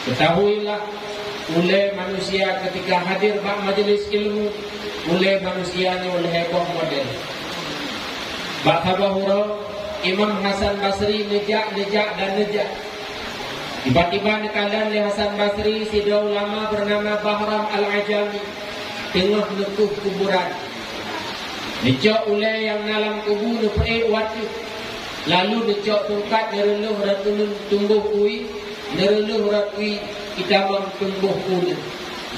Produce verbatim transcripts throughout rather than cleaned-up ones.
Ketahuilah, ulée manusia ketika hadir bak majelis ilmu, ulée manusia nyoe lhée boh model. Bak saboh uroe, Imam Hasan Basri neujak, neujak, dan neujak. Tiba-tiba neukalon lé Hasan Basri sidroe ulama bernama Bahram Al-Ajami teungoh neukueh kuburan. Neucok ulée nyang na lam kubu neupeuék u ateueh, lalu neucok tungkat neureulôh rot uneuen tumbôh u wie, neureulôh rot wie itamong tumbôh u uneuen.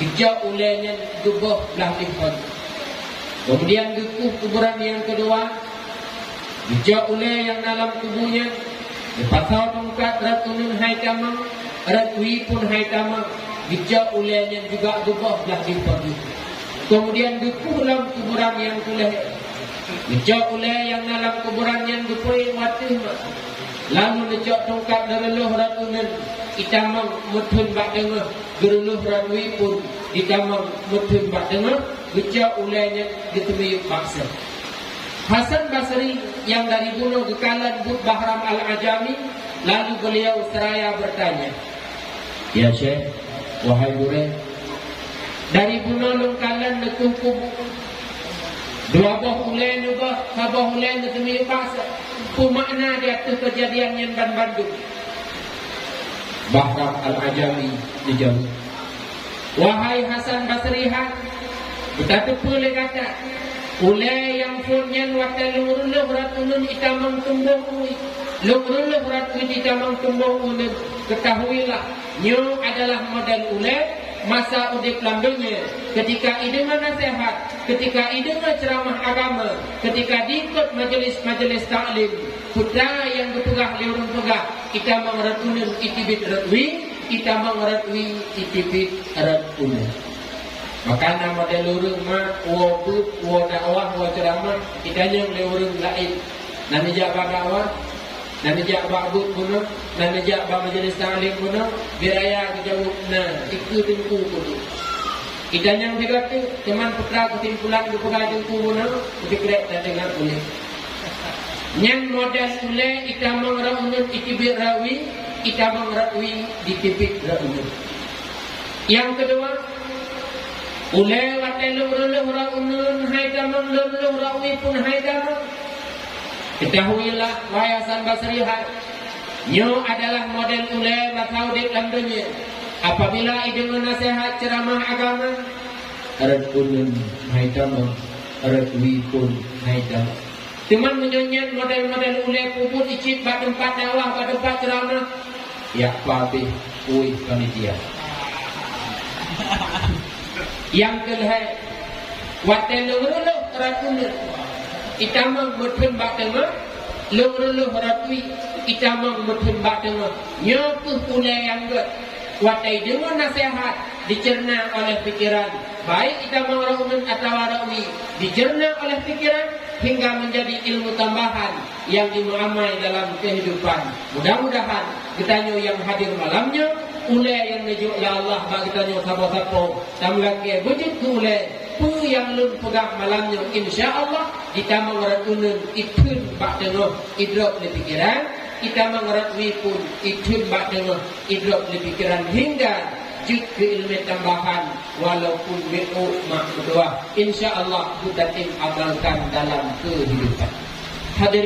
Geucok ulée nyan geuboh blah deh pagi. Keumudian geukueh kuburan nyang keudua, geucok ulée nyang na lam kubu nyan, geupasoe tungkat rot uneuen hai tamong, rot wie pun hai tamong, geucok ulée nyan juga geuboh blah deh pagi. Keumudian geukueh lom kuburan nyang keulhée. Geucok ulée nyang na lam kuburan nyan geupeuék u ateueh ma, lalu neucok tungkat neureulôh rot uneuen itamong meutheun bak teungoh, geureulôh rot wie pun itamong meutheun bak teungoh, geucok ulée nyan geuteumiyueb bak sép. Hasan Basri nyang dari bunoe geukalon buet Bahram Al-Ajami, lalu beliau seraya bertanya, "Ya Syekh, wahai gurée, dari bunoe lôn kalon neukueh kubu, dua boh ulée neuboh, saboh ulée neuteumiyueb bak sép. Peue makna di ateueh keujadian nyan banmandum?" Bahram Al-Ajami neujaweueb, "Wahai Hasan Basri, han, beutateupeue lé gata, ulée nyang phon nyan watée lôn reulôh rot uneuen itamong tumbôh u wie, lôn reulôh rot wie itamong tumbôh u uneuen, keutahuilah, nyoe adalah model ulée masa udeb lam donya, keutika ideungoe naseuhat, keutika ideungoe ceuramah agama, keutika diikot majelis-majelis taklim, peue nyang geupeugah lé ureuëng peugah, itamong rot uneuen iteubiet rot wie, itamong rot wie iteubiet rot uneuen." Maka na model ureuëng mak, woe beuet, woe dakwah, woe ceuramah, itanyong lé ureuëng laén, "Na neujak bak dakwah? Na neujak bak beuet bunoe? Na neujak bak majelis taklim bunoe?" Beuraya geujaweueb, "Na, dikeue teungku bunoe." Itanyong sigoe teuk, teuma peue keusimpulan geupeugah teungku bunoe, jeuet krek tadeungoe ulée. Nyan model ulée itamong rot uneuen iteubiet rot wie, itamong rot wie diteubiet rot uneuen. Nyang keudua, ulée watée lôn reulôh rot uneuen hai tamong, lôn reulôh rot wie pun hai tamong. Keutahuilah, wahai Hasan Basri, hai, nyoe adalah model ulée masa udeb lam donya. Apabila ideungoe naseuhat ceuramah agama, rot uneuen hai tamong, rot wie pun hai tamong. Teuma meunyoe nyan model-model ulée peubuet icit bak teumpat dakwah, bak teumpat ceuramah, jak pabeh ueh panitia. Nyang keulhée, watée lôn reulôh rot uneuen itamong meutheun bak teungoh, lôn reulôh rot wie itamong meutheun bak teungoh, nyoe kheueh ulée nyang gét. Watée ideungoe naseuhat diceurna oleh pikeran, baik itamong rot uneuen atawa rot wie diceurna oleh pikeran hingga menjadi ilmu tambahan nyang jimeuamai dalam keuhidupan. Mudah-mudahan geutanyoe nyang hadir malam nyoe, ulée nyang neujok lé Allah bak geutanyoe saboh-saboh, tameulakée beujeuet keu ulée peue nyang lôn peugah malam nyoe, insya Allah, itamong rot uneuen itheun bak teungoh, idrop lé pikeran, itamong rot wie pun itheun bak teungoh, idrop lé pikeran hingga jeuet keu ileumé tambahan, walaupun miôk mak meutuwah. Insya Allah, geutanyoe amalkan dalam keuhidupan. Hadirin